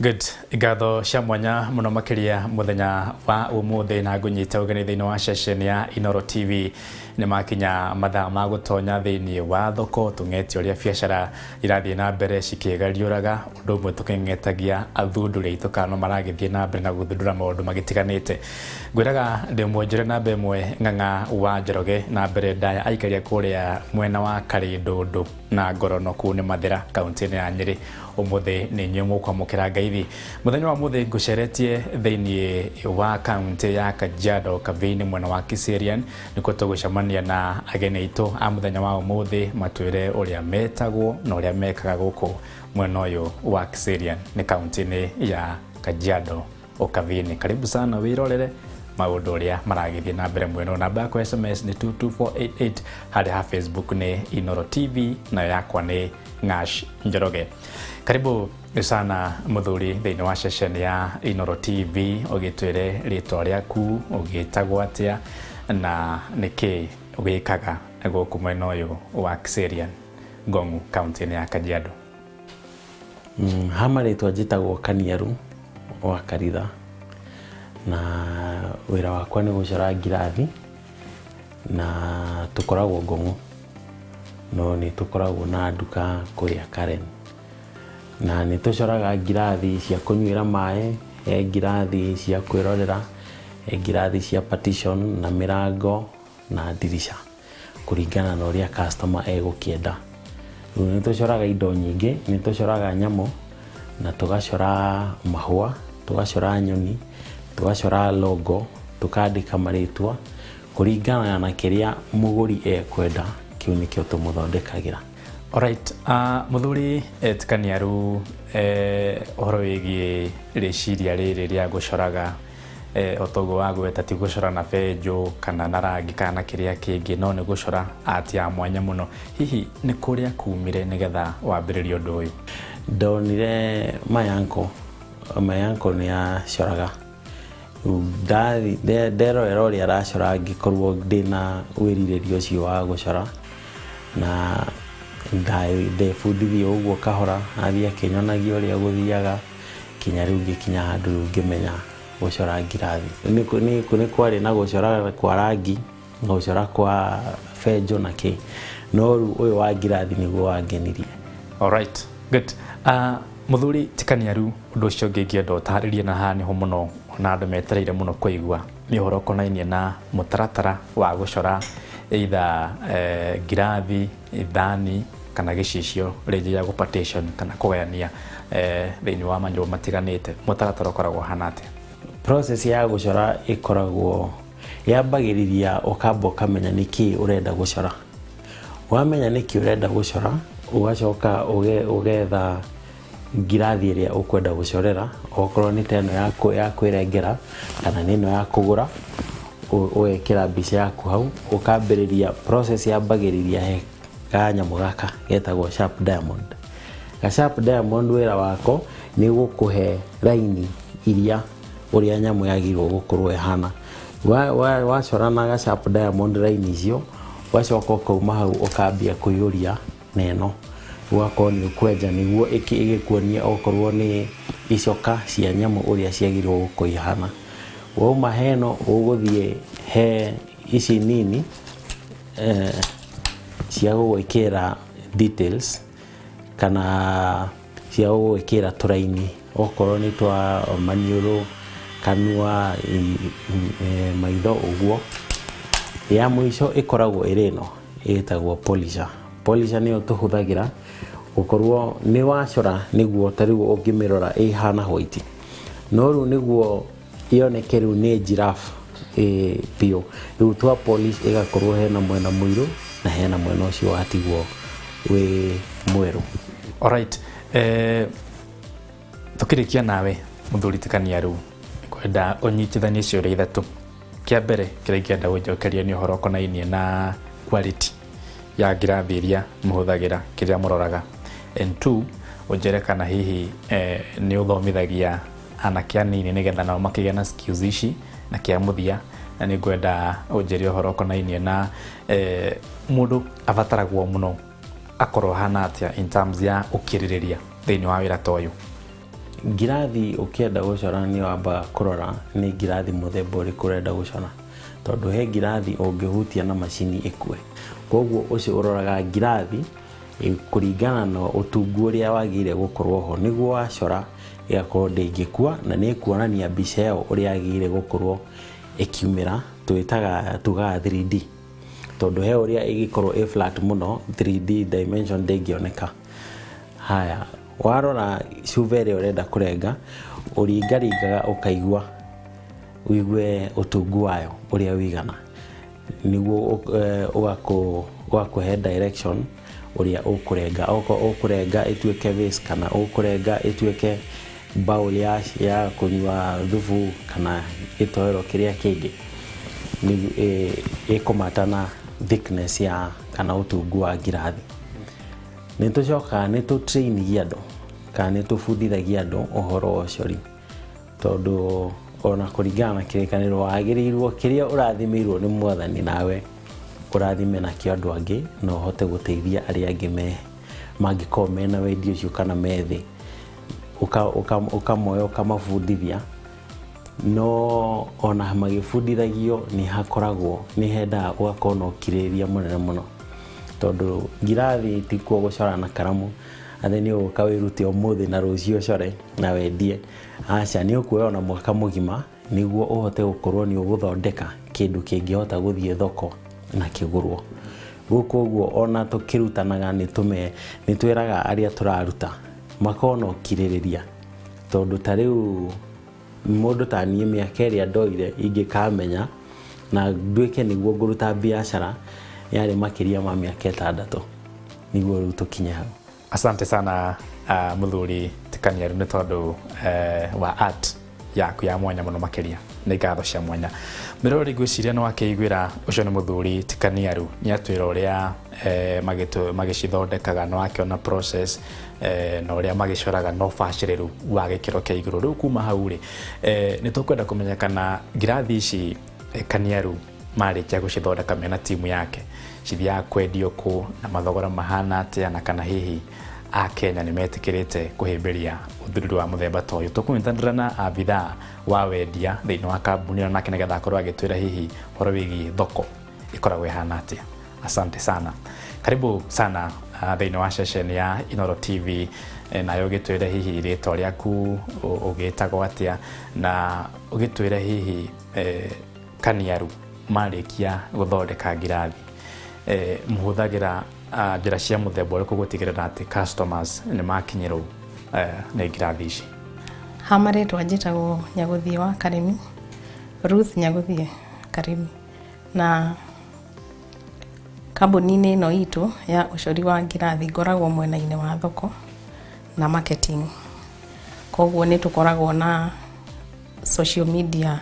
Good. Ngatho cia mwanya muno makiria muthenya wa umuthi na ngunyita ugeni thiini wa session ya Inoro TV. Nĩ makinya mathaa ma gũtonya thĩinĩ wa thoko tũng'ete ũrĩa biacara irathiĩ na mbere cikĩgariũraga, ũndũ ũmwe tũkĩng'etagia athundũri aitũ kana no maragĩthiĩ na mbere na gũthundũra maũndũ magĩtiganĩte. Ngwĩraga ndĩ mwonjore namba ĩmwe Ng'ang'a wa Njoroge na mbere ndaya aikaria kũrĩa mwena wa Karĩndũndũ na Ngorono kũu nĩ Mathĩra, kaunti-inĩ ya Nyĩrĩ. Ũmũthĩ nĩ inyuĩ mũkwamũkĩra ngeithi. Mũthenya wa mũthĩ ngũceretie thĩinĩ wa kaunti ya Kajiado, Kavĩ-inĩ mwena wa Kiserian, nĩkuo tũgũcemania na ageni aitũ a mũthenya wa ũmũthĩ matwĩre ũrĩa metagwo na ũrĩa mekaga gũkũ mwena ũyũ wa Kiserian, nĩ kaunti-inĩ ya Kajiado, Ũkabi-inĩ. Karibu sana wĩrorere maũndũ ũrĩa maragĩthiĩ na mbere mwena ũyũ. Namba yakwa SMS nĩ 22488, harĩa ha Facebook nĩ Inoro TV, nayo yakwa nĩ Ng'ash Njoroge. Karibu sana mũthuri thĩinĩ wa session ya Inoro TV, ũgĩtwĩre rĩtwa rĩaku, ũgĩtagwo atĩa na nĩkĩ ũgĩkaga gũkũ mwena ũyũ wa Kiserian, Ngong'u, kaunti-inĩ ya Kajiado. Ha marĩtwa njĩtagwo Kaniaru wa Karitha na wĩra wakwa nĩ gũcora ngirathi na tũkoragwo Ngong'u, no nĩ tũkoragwo na nduka kũrĩa Karen, na nĩ tũcoraga ngirathi cia kũnyuĩra maĩ, he ngirathi cia kwĩrorera, he ngirathi cia partition na mĩrango na ndirica kũringana na ũrĩa customer egũkĩenda. Rĩu nĩ tũcoraga indo nyingĩ, nĩ tũcoraga nyamũ na tũgacora mahũa, tũgacora nyoni, tũgacora logo, tũkandĩka marĩtwa kũringana na kĩrĩa mũgũri ekwenda, kĩu nĩkĩo tũmũthondekagĩra. Alright, mũthuri Kaniaru, ũhoro wĩgiĩ rĩciria rĩrĩ rĩa gũcoraga, o toguo wagweta, ti gũcora na benjũ kana na rangi kana na kĩrĩa kĩngĩ, no nĩ gũcora art ya mwanya mũno. Hihi nĩ kũrĩa kumire nĩgetha wambĩrĩrie ũndũ ũyũ? Ndonire my uncle nĩ acoraga. Rĩu nderorera ũrĩa aracora, ngĩkorwo ndĩna wĩrirĩria ũcio wa gũcora na ndebundithia ũguo kahora, athiĩ akĩnyonagia ũrĩa gũthiaga kinya rĩu ngĩkinya handũ rĩu ngĩmenya gũcora ngirathi. Nĩ kwarĩ na gũcora kwa rangi na gũcora kwa benjũ na kĩ, no rĩu ũyũ wa ngirathi nĩguo wangenirie. Alright, good. Mũthuri Tikaniaru, ũndũ ũcio ũngĩ ingĩenda ũtarĩrie na haha nĩho mũno ona andũ metereire mũno kũigua nĩ ũhoro ũkonainie na mũtaratara wa gũcora either ngirathi, ithani kana gĩcicio rĩngĩ gĩa gũ-partition kana kũgayania thĩinĩ wa manyũmba matiganĩte. Mũtaratara ũkoragwo ũhana atĩa? Process ya gũcora ĩkoragwo yambagĩrĩria ũkamba ũkamenya nĩkĩ ũrenda gũcora. Wamenya nĩkĩ ũrenda gũcora, ũgacoka ũgetha ngirathi ĩrĩa ũkwenda gũcorera, okorwo nĩ ta ĩno ya kwĩrengera kana nĩ ĩno ya kũgũra, ũgekĩra mbica yaku hau, ũkambĩrĩria process. Yambagĩrĩria he kanyamũ gaka getagwo sharp diamond. Ga sharp diamond wĩra wako nĩ gũkũhe raini iria ũrĩa nyamũ yagĩrĩirwo gũkorwo ĩhana. Wacora na ga sharp diamond raini icio, ũgacoka ũkauma hau ũkambia kũiyũria na ĩno, ũgakorwo nĩ ũkwenja nĩguo ĩgĩkuonia okorwo nĩ icoka cia nyamũ ũrĩa ciagĩrĩirwo gũkorwo ihana. Wauma he ĩno, ũgũthiĩ he ici nini cia gũgwĩkĩra details kana cia gũgwĩkĩra tũraini, okorwo nĩ twa maniũrũ, kanua, maitho ũguo. Ya mũico ĩkoragwo ĩrĩ ĩno ĩtagwo polisher. Polisher nĩyo tũhũthagĩra gũkorwo nĩ wacora nĩguo ta rĩu ũngĩmĩrora ĩhana white, no rĩu nĩguo yoneke rĩu nĩ giraffe biũ, rĩu twa polish ĩgakorwo hena mwena mũirũ na hena mwena ũcio watigwo wĩ mwerũ. Alright. Tukĩrĩkia nawe mũthuri Tikaniaru, kwenda ũnyitithanie ciũria ithatũ. Kĩa mbere kĩrĩa ingĩenda gũnjokeria nĩ ũhoro ũkonainie na quality ya ngirathi iria mũhũthagĩra, kĩrĩa mũroraga. And two, ũnjĩre kana hihi nĩ ũthomithagia anake anini nĩgetha nao makĩgĩe na skills ici. Na kĩa mũthia na nĩ ngwenda ũnjĩre ũhoro ũkonainie na mũndũ abataragwo mũno akorwo hana atĩa in terms ya ũkirĩrĩria thĩinĩ wa wĩra ta ũyũ. Ngirathi ũkĩenda gũcora nĩ wambaga kũrora nĩ ngirathi mũthemba ũrĩkũ ũrenda gũcora, tondũ he ngirathi ũngĩhutia na macini ĩkue. Koguo ũcio ũroraga ngirathi kũringana na ũtungu ũrĩa wagĩrĩire gũkorwo ho, nĩguo wacora ĩgakorwo ndĩngĩkua na nĩ ĩkuonania mbica ĩyo ũrĩa yagĩrĩire gũkorwo ĩkiumĩra. Twĩtaga tugaga 3D, tondũ he ũrĩa ĩngĩkorwo ĩ flat mũno, 3D dimension ndĩngĩoneka. Haya, warora cuba ĩrĩa ũrenda kũrenga, ũringaringaga ũkaigua ũigue ũtungu wayo ũrĩa wĩigana, nĩguo ũgakũhe direction ũrĩa ũkũrenga. Okorwo ũkũrenga ĩtuĩke vase, kana ũkũrenga ĩtuĩke bowl ya kũnyua thubu, kana gĩtoero kĩrĩa kĩngĩ, ĩkũmata na thickness ya kana ũtungu wa ngirathi. Nĩ tũcokaga nĩ tũ-train-agia andũ kana nĩ tũbundithagia andũ ũhoro wa ũcori, tondũ ona kũringana na kĩrĩkanĩro wagĩrĩirwo kĩrĩa ũrathimĩirwo nĩ Mwathani nawe ũrathime nakĩo andũ angĩ, na ũhote gũteithia arĩa angĩ me mangĩkorwo mena wendi ũcio kana me thĩ, ũkamoya ũkamabundithia. No ona magĩbundithagio nĩ hakoragwo nĩ hendaga ũgakorwo na ũkirĩrĩria mũnene mũno, tondũ ngirathi tikuo gũcora na karamu atĩ nĩ ũgũka wĩrute ũmũthĩ na rũciũ ũcore na wendie. Aca, nĩ ũkuoya ona mwaka mũgima nĩguo ũhote gũkorwo nĩ ũgũthondeka kĩndũ kĩngĩhota gũthiĩ thoko na kĩgũrwo. Rĩu koguo ona tũkĩrutanaga nĩ twĩraga arĩa tũraruta makorwo na ũkirĩrĩria, tondũ ta rĩu mũndũ ta niĩ mĩaka ĩrĩa ndoire ingĩkamenya na nduĩke nĩguo ngũruta biacara yarĩ makĩria ma mĩaka 6 nĩguo rĩu tũkinye hau. Asante sana muthuri Tikaniaru nĩ tondũ wa art yaku ya mwanya mũno makĩria, nĩ ngatho cia mwanya. Mĩrori, ngwĩciria nĩ wakĩiguĩra ũcio nĩ mũthuri Tikaniaru, nĩ atwĩra ũrĩa magĩcithondekaga, nĩ wakĩona process na ũrĩa magĩcoraga na ũbacĩrĩru wa gĩkĩro kĩa igũrũ. Rĩu kuma hau rĩ, nĩ tũkwenda kũmenya kana ngirathi ici Kaniaru marĩkia gũcithondeka mena timu yake cithiaga kwendio kũ na mathogora mahana atĩa, na kana hihi Akenya nĩ metĩkĩrĩte kũhĩmbĩria ũthundũri wa mũthemba ta ũyũ. Tũkũnyitanĩra na abithaa wa wendia thĩinĩ wa kambuni ĩno nake nĩgetha akorwo agĩtwĩra hihi ũhoro wĩgiĩ thoko ĩkoragwo ĩhana atĩa. Asante sana, karibu sana thĩinĩ wa ceceni ya Inooro TV, nayo ũgĩtwĩre hihi rĩtwa rĩaku, ũgĩtagwo atĩa, na ũgĩtwĩre hihi Kaniaru marĩkia gũthondeka ngirathi mũhũthagĩra njĩra cia mũthemba ũrĩkũ gũtigĩrĩra atĩ customers nĩ makinyĩrwo nĩ ngirathi ici? Ha marĩtwa njĩtagwo Nyagũthiĩ wa Karĩmi, Ruth Nyagũthiĩ Karĩmi, na kambuni-inĩ ĩno itũ ya ũcori wa ngirathi ngoragwo mwena-inĩ wa thoko na marketing. Koguo nĩ tũkoragwo na social media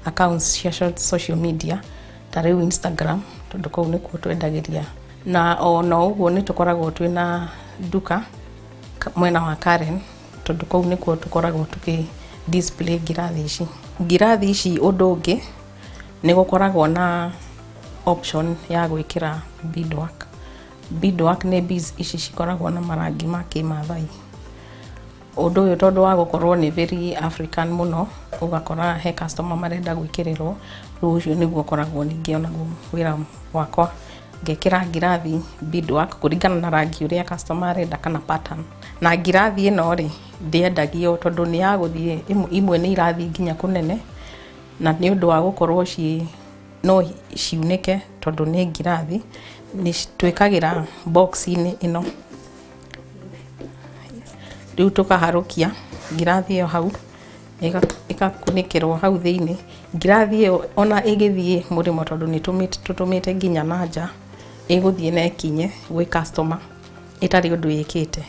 accounts cia social media ta rĩu Instagram, tondũ kũu nĩkuo twendagĩria, na ona ũguo nĩ tũkoragwo twĩna nduka mwena wa Karen, tondũ kũu nĩkuo tũkoragwo tũkĩ display ngirathi ici. Ngirathi ici ũndũ ũngĩ nĩ gũkoragwo na option ya gwĩkĩra beadwork. Beadwork nĩ beads ici cikoragwo na marangi ma kĩmathai. Ũndũ ũyũ tondũ wa gũkorwo nĩ very African mũno, ũgakora he customer marenda gwĩkĩrĩrwo, rĩu ũcio nĩguo ũkoragwo ningĩ onaguo wĩra wakwa, ngekĩra ngirathi beadwork kũringana na rangi ũrĩa customer arenda kana pattern. Na ngirathi ĩno rĩ, ndĩendagio tondũ nĩ ya gũthiĩ, imwe nĩ irathiĩ nginya kũnene, na nĩ ũndũ wa gũkorwo ciĩ no ciunĩke tondũ nĩ ngirathi, nĩ twĩkagĩra box-inĩ ĩno. Rĩu tũkaharũkia ngirathi ĩyo hau, ĩgakunĩkĩrwo hau thĩinĩ. Ngirathi ĩyo ona ĩgĩthiĩ mũrĩmo, tondũ nĩ tũtũmĩte nginya na nja, ĩgũthiĩ na ĩkinye gwĩ customer ĩtarĩ ũndũ ĩkĩte,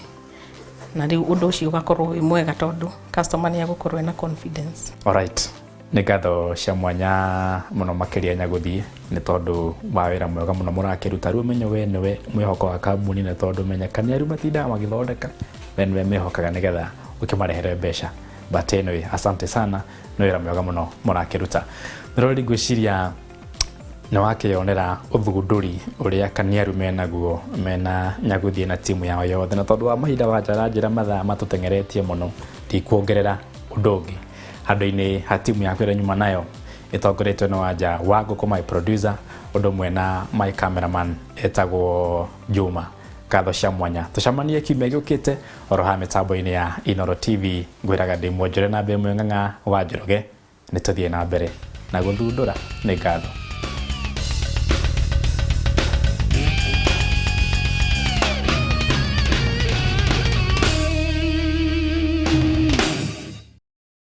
na rĩu ũndũ ũcio ũgakorwo wĩ mwega tondũ customer nĩ egũkorwo ena confidence. Alright. Nĩ ngatho cia mwanya mũno makĩria Nyagũthiĩ nĩ tondũ wa wĩra mwega mũno mũrakĩruta. Rĩu ũmenye we nĩwe mwĩhoko wa kambuni, nĩ tondũ menya Kaniaru matindaga magĩthondeka, we nĩwe mehokaga nĩgetha ũkĩmarehere mbeca. But anyway, asante sana, nĩ wĩra mwega mũno mũrakĩruta. Mĩroreri, ngwĩciria Nĩ wakĩyonera ũthundũri ũrĩa Kaniaru menaguo mena Nyagũthiĩ na timu yao yothe, na tondũ wa mahinda wanjara njĩra mathaa matũteng'eretie mũno, ndikuongerera ũndũ ũngĩ handũ-inĩ ha timu yaku ĩrĩa nyuma nayo ĩtongoretio nĩ Wanja wa Ngũkũ, my producer, ũndũ ũmwe na my cameraman etagwo Juma. Ngatho cia mwanya, tũcemanie kiumia gĩũkĩte oro haha mĩtambo-inĩ ya Inooro TV. Ngwĩraga ndĩ mwonjore na mbere mwĩ ng'ang'a wa Njoroge, nĩ tũthiĩ na mbere na gũthundũra. Nĩ ngatho.